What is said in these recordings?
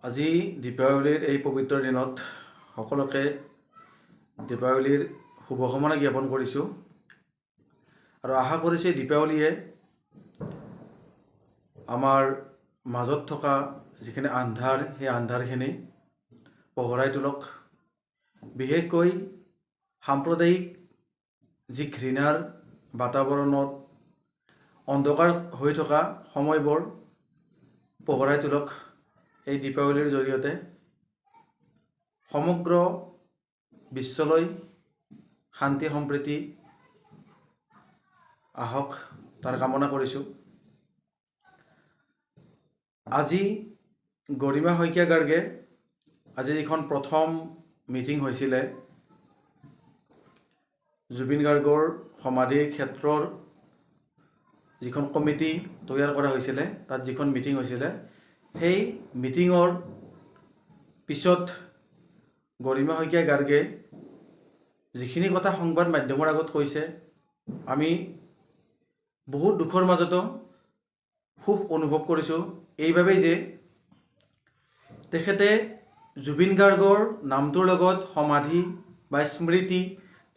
আজি দীপাৱলীৰ এই পবিত্ৰ দিনত সকলোকে দীপাৱলীৰ শুভকামনা জ্ঞাপন কৰিছোঁ আৰু আশা কৰিছোঁ দীপাৱলীয়ে আমাৰ মাজত থকা যিখিনি আন্ধাৰ, সেই আন্ধাৰখিনি পোহৰাই তোলক। বিশেষকৈ সাম্প্ৰদায়িক যি ঘৃণাৰ বাতাবৰণত অন্ধকাৰ হৈ থকা সময়বোৰ পোহৰাই তোলক। এই দীপাৱলীৰ জৰিয়তে সমগ্ৰ বিশ্বলৈ শান্তি সম্প্ৰীতি আহক, তাৰ কামনা কৰিছোঁ। আজি গৰিমা শইকীয়া গাৰ্গে আজি যিখন প্ৰথম মিটিং হৈছিলে, জুবিন গাৰ্গৰ সমাধিৰ ক্ষেত্ৰৰ যিখন কমিটি তৈয়াৰ কৰা হৈছিলে, তাত যিখন মিটিং হৈছিলে, সেই মিটিঙৰ পিছত গৰিমা শইকীয়া গাৰ্গে যিখিনি কথা সংবাদ মাধ্যমৰ আগত কৈছে, আমি বহুত দুখৰ মাজতো সুখ অনুভৱ কৰিছোঁ এইবাবেই যে তেখেতে জুবিন গাৰ্গৰ নামটোৰ লগত সমাধি বা স্মৃতি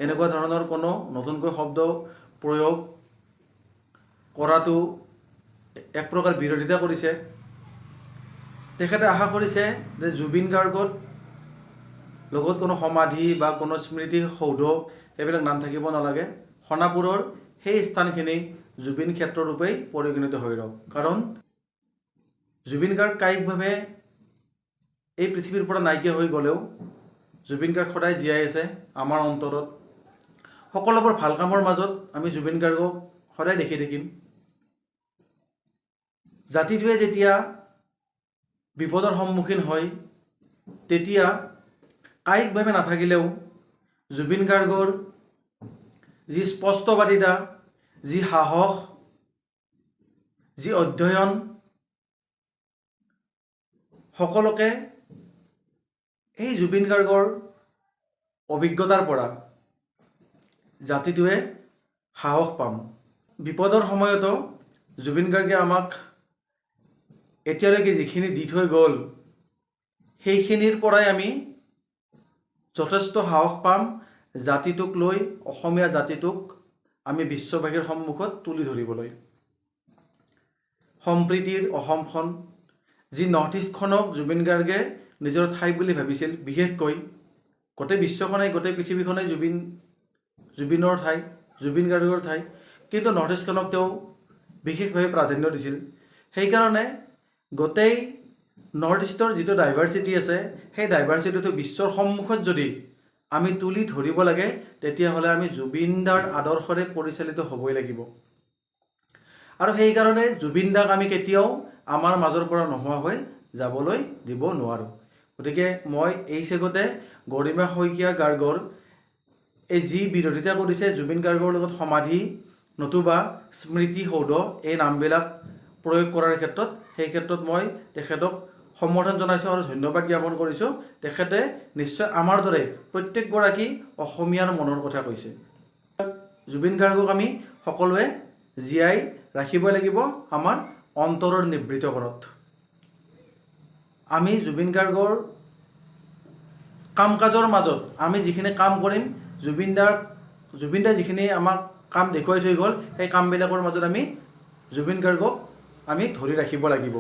এনেকুৱা ধৰণৰ কোনো নতুনকৈ শব্দ প্ৰয়োগ কৰাটো এক প্ৰকাৰ বিৰোধিতা কৰিছে। তেখেতে আশা কৰিছে যে জুবিন গাৰ্গত লগত কোনো সমাধি বা কোনো স্মৃতি সৌধ সেইবিলাক নাম থাকিব নালাগে, সোণাপুৰৰ সেই স্থানখিনি জুবিন ক্ষেত্ৰৰূপেই পৰিগণিত হৈ ৰওক। কাৰণ জুবিন গাৰ্গ কায়িকভাৱে এই পৃথিৱীৰ পৰা নাইকিয়া হৈ গ'লেও জুবিন গাৰ্গ সদায় জীয়াই আছে আমাৰ অন্তৰত। সকলোবোৰ ভাল কামৰ মাজত আমি জুবিন গাৰ্গক সদায় দেখি থাকিম। জাতিটোৱে যেতিয়া বিপদৰ সন্মুখীন হয়, তেতিয়া কায়িকভাৱে নাথাকিলেও জুবিন গাৰ্গৰ যি স্পষ্টবাদিতা, যি সাহস, যি অধ্যয়ন, সকলোকে এই জুবিন গাৰ্গৰ অভিজ্ঞতাৰ পৰা জাতিটোৱে সাহস পাম। বিপদৰ সময়তো জুবিন গাৰ্গে আমাক এতিয়ালৈকে যিখিনি দি থৈ গ'ল, সেইখিনিৰ পৰাই আমি যথেষ্ট সাহস পাম জাতিটোক লৈ, অসমীয়া জাতিটোক আমি বিশ্ববাসীৰ সন্মুখত তুলি ধৰিবলৈ। সম্প্ৰীতিৰ অসমখন, যি নৰ্থ ইষ্টখনক জুবিন গাৰ্গে নিজৰ ঠাই বুলি ভাবিছিল, বিশেষকৈ গোটেই বিশ্বখনেই, গোটেই পৃথিৱীখনেই জুবিনৰ ঠাই, জুবিন গাৰ্গৰ ঠাই, কিন্তু নৰ্থ ইষ্টখনক তেওঁ বিশেষভাৱে প্ৰাধান্য দিছিল। সেইকাৰণে গোটেই নৰ্থ ইষ্টৰ যিটো ডাইভাৰ্চিটি আছে, সেই ডাইভাৰ্চিটিটো বিশ্বৰ সন্মুখত যদি আমি তুলি ধৰিব লাগে, তেতিয়াহ'লে আমি জুবিন দাৰ আদৰ্শৰে পৰিচালিত হ'বই লাগিব। আৰু সেইকাৰণে জুবিন দাক আমি কেতিয়াও আমাৰ মাজৰ পৰা নোহোৱা হৈ যাবলৈ দিব নোৱাৰোঁ। গতিকে মই এই চেগতে গৰিমা শইকীয়া গাৰ্গৰ এই যি বিৰোধিতা কৰিছে জুবিন গাৰ্গৰ লগত সমাধি নতুবা স্মৃতি সৌধ এই নামবিলাক প্ৰয়োগ কৰাৰ ক্ষেত্ৰত, সেই ক্ষেত্ৰত মই তেখেতক সমৰ্থন জনাইছোঁ আৰু ধন্যবাদ জ্ঞাপন কৰিছোঁ। তেখেতে নিশ্চয় আমাৰ দৰে প্ৰত্যেকগৰাকী অসমীয়াৰ মনৰ কথা কৈছে। জুবিন গাৰ্গক আমি সকলোৱে জীয়াই ৰাখিব লাগিব আমাৰ অন্তৰৰ নিভৃত কোণত। আমি জুবিন গাৰ্গৰ কাম কাজৰ মাজত আমি যিখিনি কাম কৰিম, জুবিন দাই যিখিনি আমাক কাম দেখুৱাই থৈ গ'ল, সেই কামবিলাকৰ মাজত আমি জুবিন গাৰ্গক আমি ধৰি ৰাখিব লাগিব।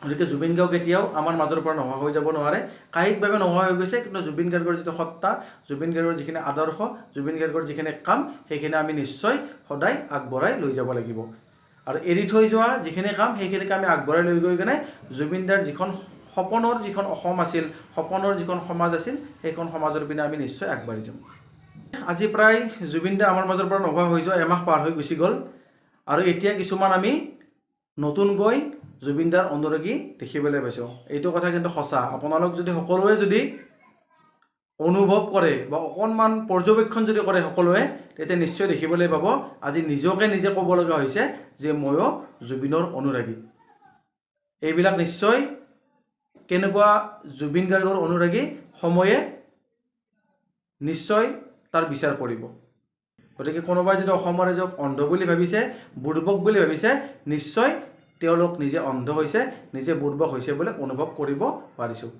গতিকে জুবিন গাৰ্গ কেতিয়াও আমাৰ মাজৰ পৰা নোহোৱা হৈ যাব নোৱাৰে। কায়িকভাৱে নোহোৱা হৈ গৈছে, কিন্তু জুবিন গাৰ্গৰ যিটো সত্তা, জুবিন গাৰ্গৰ যিখিনি আদৰ্শ, জুবিন গাৰ্গৰ যিখিনি কাম, সেইখিনি আমি নিশ্চয় সদায় আগবঢ়াই লৈ যাব লাগিব। আৰু এৰি থৈ যোৱা যিখিনি কাম, সেইখিনিকে আমি আগবঢ়াই লৈ গৈ কেনে জুবিন দাৰ যিখন সপোনৰ যিখন অসম আছিল, সপোনৰ যিখন সমাজ আছিল, সেইখন সমাজৰ পিনে আমি নিশ্চয় আগবাঢ়ি যাম। আজি প্ৰায় জুবিন দা আমাৰ মাজৰ পৰা নোহোৱা হৈ যোৱা এমাহ পাৰ হৈ গুচি গ'ল আৰু এতিয়া কিছুমান আমি নতুনকৈ জুবিন দাৰ অনুৰাগী দেখিবলৈ পাইছোঁ। এইটো কথা কিন্তু সঁচা। আপোনালোক যদি সকলোৱে যদি অনুভৱ কৰে বা অকণমান পৰ্যবেক্ষণ যদি কৰে সকলোৱে, তেতিয়া নিশ্চয় দেখিবলৈ পাব আজি নিজকে নিজে ক'ব লগা হৈছে যে ময়ো জুবিনৰ অনুৰাগী। এইবিলাক নিশ্চয় কেনেকুৱা জুবিন গাৰ্গৰ অনুৰাগী, সময়ে নিশ্চয় তাৰ বিচাৰ কৰিব। গতিকে কোনোবাই যদি অসমৰ ৰাইজক অন্ধ বুলি ভাবিছে, বুৰ্বক বুলি ভাবিছে, নিশ্চয় তেওঁলোক নিজে অন্ধ হৈছে, নিজে বুৰ্বক হৈছে বুলি অনুভৱ কৰিব পাৰিছোঁ।